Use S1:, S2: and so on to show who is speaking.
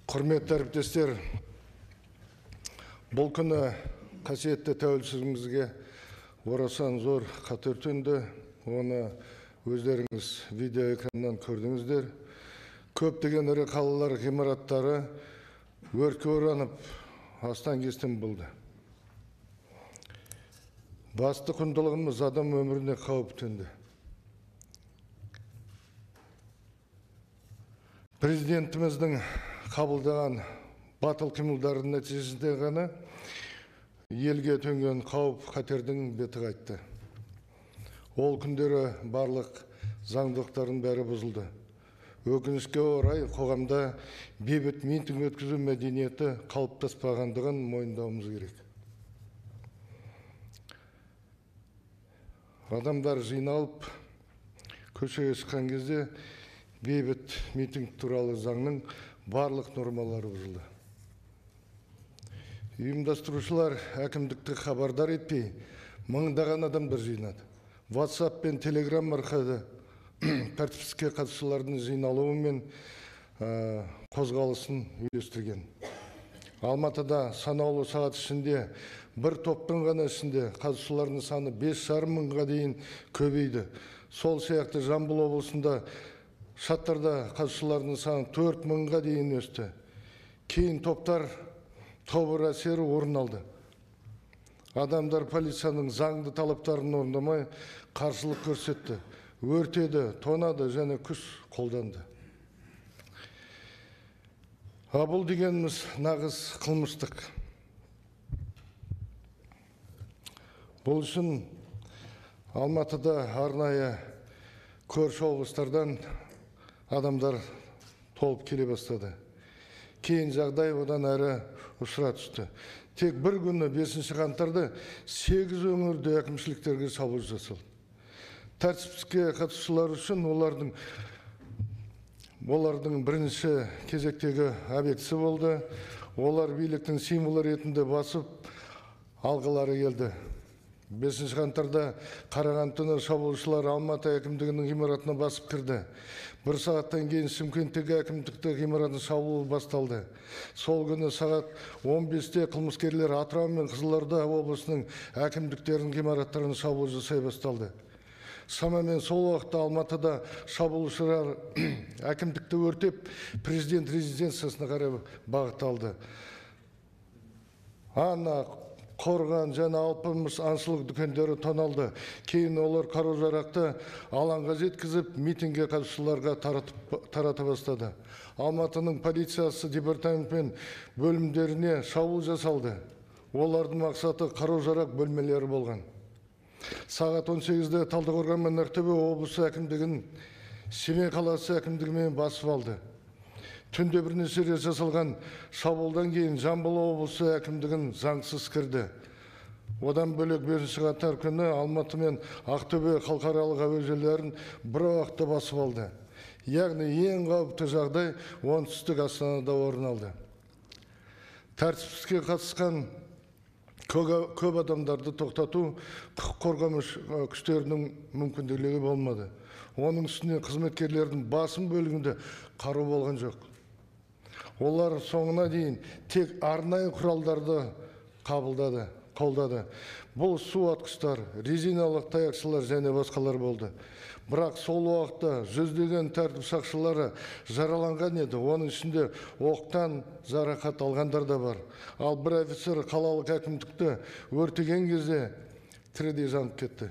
S1: Құрметті әріптестер, бұл күні қасиетті тәуелсіздігімізге орасан зор қатер төнді. Оны өздеріңіз видео экраннан көрдіңіздер. Көптеген ірі қалалар ғимараттары өртке оранып, астан-кестен болды. Басты құндылығымыз адам өміріне қауіп төнді. Президентіміздің қабылдаған батыл қимылдарының нәтижесінде ғана елге төнген қауіп қатердің беті қайтты. Ол күндері барлық заңдылықтардың бәрі бұзылды. Өкінішке орай қоғамда бейбіт митинг өткізу мәдениеті қалыптаспағандығын мойындауымыз керек. Адамдар жиналып көшеге шыққан кезде бейбіт митинг туралы заңның барлық нормалары бұзылды. Ұйымдастырушылар әкімдікті хабардар етпей, мыңдаған адамдар жинады. WhatsApp пен Telegram арқылы тәртіпсіздікке қатысушылардың жиналуы мен қозғалысын үйлестірген. Алматыда санаулы сағат ішінде бір топтың ғана ішінде қатысушылардың саны 5,5 мыңға дейін көбейді. Сол сияқты Жамбыл облысында шаттарда қатысушылардың саны 4 мыңға дейін өсті. Кейін топтар тобыр әсері орын алды. Адамдар полицияның заңды талаптарын орындамай қарсылық көрсетті, өртеді, тонады және күш қолданды. А бұл дегеніміз нағыз қылмыстық. Бұл үшін Алматыда арнайы көрші облыстардан адамдар толып келе бастады. Кейін жағдай одан әрі ұшыра түсті. Тек бір күні 5 қаңтарда 8 өңірде әкімшіліктерге шабуыл жасалды. Тәртіпсіздікке қатысушылар үшін олардың бірінші кезектегі объектісі болды. Олар биліктің символы ретінде басып алғылары келді. 5 қаңтарда қараған түні шабуылшылар Алматы әкімдігінің ғимаратына басып кірді. Бір сағаттан кейін Шымкенттегі әкімдікті ғимаратын шабуыл басталды. Сол күні сағат 15-те қылмыскерлер Атырау мен Қызылорда облысының әкімдіктерінің ғимараттарын шабуыл жасай басталды. Шамамен сол уақытта Алматыда шабуылшылар әкімдікті өртеп, президент резиденциясына қарай бағыт алды. Ана Қорған және Алпамыс аңшылық дүкендері тоналды. Кейін олар қару-жарақты алаңға жеткізіп, митингге қатысушыларға тарата бастады. Алматының полициясы департаментімен бөлімдеріне шабуыл жасалды. Олардың мақсаты қару-жарақ бөлмелері болған. Сағат 18-де Талдықорған мен Ақтөбе облысы әкімдігін Семей қаласы әкімдігімен басып алды. Түнде бірнеше рет жасалған шабуылдан кейін Жамбыл облысы әкімдігін заңсыз кірді. Одан бөлек 5 қаңтар күні Алматы мен Ақтөбе халықаралық әуежайларын бір уақытта басып алды. Яғни ең қауіпті жағдай оңтүстік Астанада орын алды. Тәртіпсіздікке қатысқан көп адамдарды тоқтату құқық қорғау күштерінің мүмкіндігі болмады. Оның үстіне қызметкерлердің басым бөлігінде қару болған жоқ. Олар соңына дейін тек арнайы құралдарды қолдады. Бұл су атқыштар, резиналық таяқшалар және басқалар болды. Бірақ сол уақытта жүздеген тәртіп сақшылары жараланған еді. Оның ішінде оқтан жарақат алғандар да бар. Ал бір офицер қалалық әкімдікті өртеген кезде тірідей жанып кетті.